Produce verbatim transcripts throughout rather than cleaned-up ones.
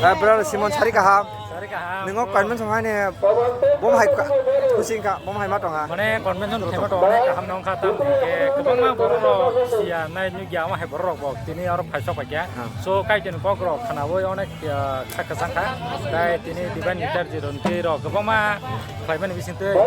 Ah, brother Simon, sari kaham. Sari kaham. Nungo convention hai ne, bom hai ka, kuching ka, bom hai ma tonga. Mane convention khaima tongo, kaham nong kha tam ke, kwbangma borok rok siya nai nugya, omo hai borok rok bo tini oro phai sok paikya. Ah. So, Kaitorni kok rok khana bo onek, ah, kha kwchang kha. Tai tini divine leader je ron tei rok kwbangma khlaimani bising tei, ah,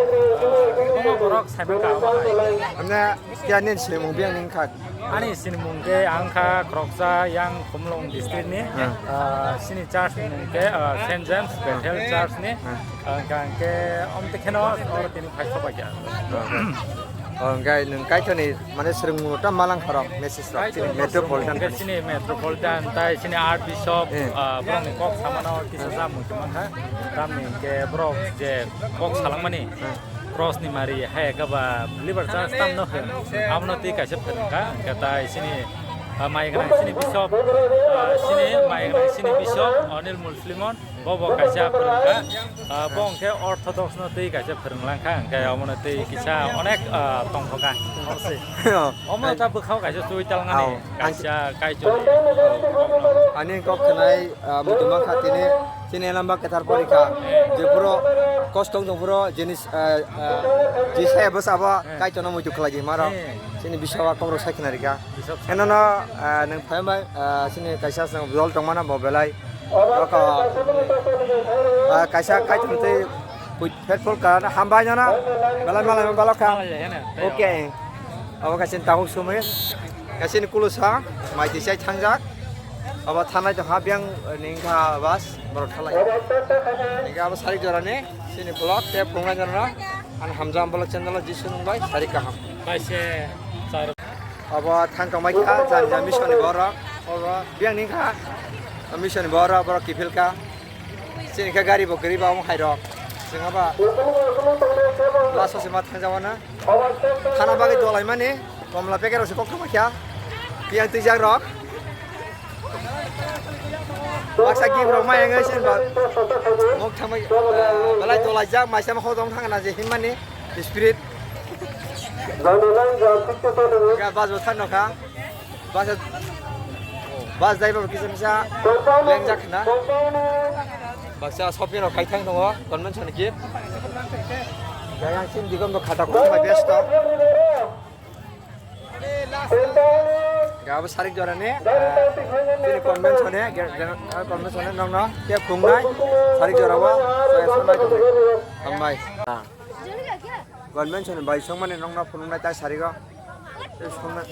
kwbangma borok sai man ka omo hai. Amne, kya nin se mung biang ning kha. Ani sinimung khe ang kha khoroksa yang Khumulwng district ni, ah, sini church ni mung khe, ah, Saint James Bethel Church ni, ah, hwnkha hwnkhe omte kheno oro tini phai sobai kha. Ah. Oh, hwnkhe nwng Kaitorni mane swrwngmung ta malang khorok message rok chini Kaitorni metropolitan hwnkhe thani. Chini metropolitan tai chini Archbishop, ah, borokni kok samano kisa sa muchung mankha. Tamni hwnkhe borok je kok salangmani. Cross ni mari hai khe ba liver church tam no hwn. Abono tei kaisa phwrwng kha, hwnkhe tai chini, ah, mai gnang chini bishop, ah, chini mai gnang chini bishop Anil Muslimon, bo bo kaisa phwrwng kha. Ah, bo hwnkhe orthodox no tei kaisa phwrwng lang kha, hwnkhe omono tei kisa onek, ah, tong kha. Omo ta bwkhao kaisa chuital ngani, kaisa Kaitor. Ani kok khnai, ah, muchung mankha tini, chini lamba kwthar porikha, jephuru kosto wng tongphuru jinis, ah, ah, jisaya bwsabo Kaitorno muitu khlai di maro. Chini bisaba kokrok sai khna rikha. Eno no, ah, nwng phai bai, ah, chini kaisa chwng dol tongmana bo belai. Oko, ah, kaisa Kaitor tei pui-, faithful ka hambai no na. Belai malai balok kha. Okay. Abo kaisa tabuk sumui. Kaisa ni kulusa mai tisai thangjak. Abo thanai to ha biang ning kha bas borok thalai. Ning kha abo sarik jora ni sini vlog te phungnai jora no. An hamjam vlog channel o Jisu nung bai sarik kaham. Kaisa char. Abo thang tongmai kha jani jani mission ni borok. Abo biang ning kha mission ni borok borok kiphil kha. Chini khe gari bo kwrwi ba omo hai rok. Chwng abo last o se ma thang jao na. Thana bagwi dolai mani komla packet rok se kok thangma kha. Piyang twijak rok. Baksa gift rok maya wngwi sin ba. Mok thangma, eh, belai dolai jak maisa ma hodong thang na je him mani spirit. Ga bas bo thang no kha. Bus, bus driver kisa misa lengjak khna. Baksa shopping rok khai thang tongo, convention ni gift. Yang sini digom do khata khum bai besto. Ga bo sarik jora ni, eh, sini convention ni, ge-, ge-, eh, convention ni nong no, ke khum nai, sarik jora wa, saya sampai. Hambai. Convention bai songmani nongno phunuknai tai sarigo. Tei songna.